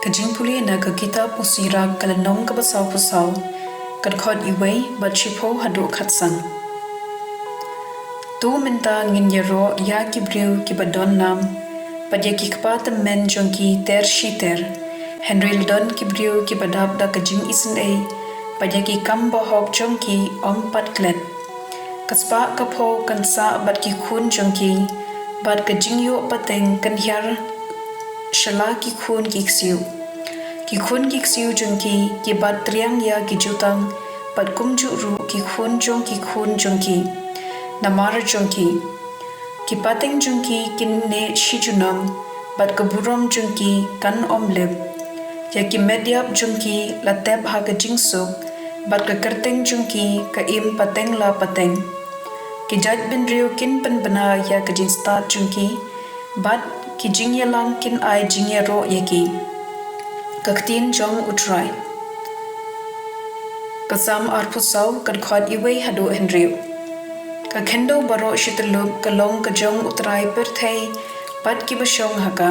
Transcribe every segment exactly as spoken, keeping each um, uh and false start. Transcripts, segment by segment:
Ka jingpule na ka kitab u Sirak ka lynnong kaba saw phew saw, ka dkhot iwei bad shiphew haduh khatsan. To mynta ngin ïaroh ïa ki briew kiba don nam, bad ïa ki kpa tymmen jong ki ter shi ter. Hynrei la don ki briew kiba dap da ka jingisynei, bad ïa ki kam bahok jong ki ym pat klet. Ka spah ka phew kan sah bad ki khun jong ki, bad ka jingïoh pateng kan hiar sha la ki khun ki ksiew. Ki khun ki ksiew jong ki ki bat triang ïa ki jutang, bad kumjuh ruh ki khun jong ki khun jong ki namar jong ki. Ki pateng jong ki kin neh shi junom, bad ka burom jong ki kan ym lep. Ïa ki met ïap jong ki la tep ha ka jingsuk, bad ka kyrteng jong ki ka im pateng la pateng. Ki jait bynriew kin pynbna ïa ka jingstad jong ki, bad ki jingïalang kin ai jingïaroh ïa ki. Ka ktien jong U Trai. Ka Salm arphew saw, ka dkhot iwei haduh hynriew. Ka khyndew baroh shi tyllup ka long ka jong U Trai pyrthei, bad kiba shong ha ka.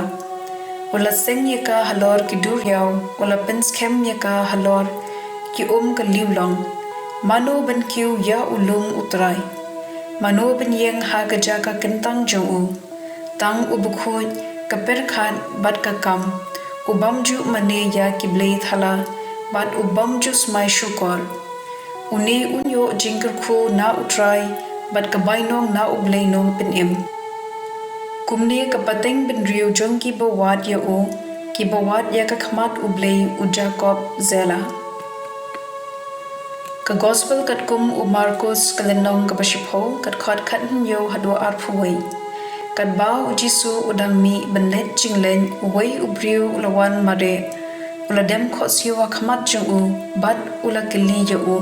U la seng ïa ka halor ki duriaw, u la pynskhem ïa ka halor ki um ka liw long. Mano ban kiew ïa u lum U Trai? Mano ban ïeng ha ka jaka kyntang jong u? Tang u bakhuid, ka pyrkhat bad ka kam, u bym ju mane ïa ki blei thala, bad u bym ju smai shukor. Une un ïoh jingkyrkhu na U Trai, bad ka bainong na U Blei Nongpynim. Kumne ka pateng bynriew jong kiba wad ïa u, kiba wad ïa ka khmat U Blei u Jakob. Selah. Ka Gospel katkum u Markus, ka lynnong kaba shiphew, ka dkhot khathynñiew haduh arphew wei. Katba u Jisu u dang mih ban leit jingleit, uwei u briew u la wan mareh, u la dem khohsiew ha khmat jong u, bad u la kylli ïa u: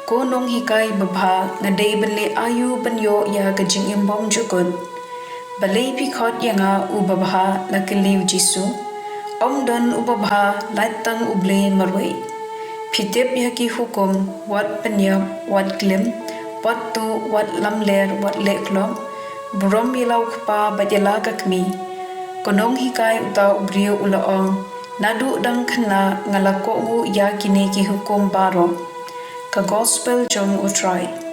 Ko Nonghikai babha, nga dei ban leh aïu ban ïoh ïa ka jingim bymjukut? Balei phi khot ïa nga u babha? la kylli u Jisu. Ym don u babha, lait tang U Blei marwei. Phi tip ïa ki hukum: Wat pynïap, wat klim, wat tuh, wat lamler, wat leh klop, burom ïa la u kpa bad ïa la ka kmie. Ko Nonghikai, uta u briew u la ong, naduh dang khynnah nga la kohnguh ïa kine ki hukum baroh. Ka Gospel jong U Trai.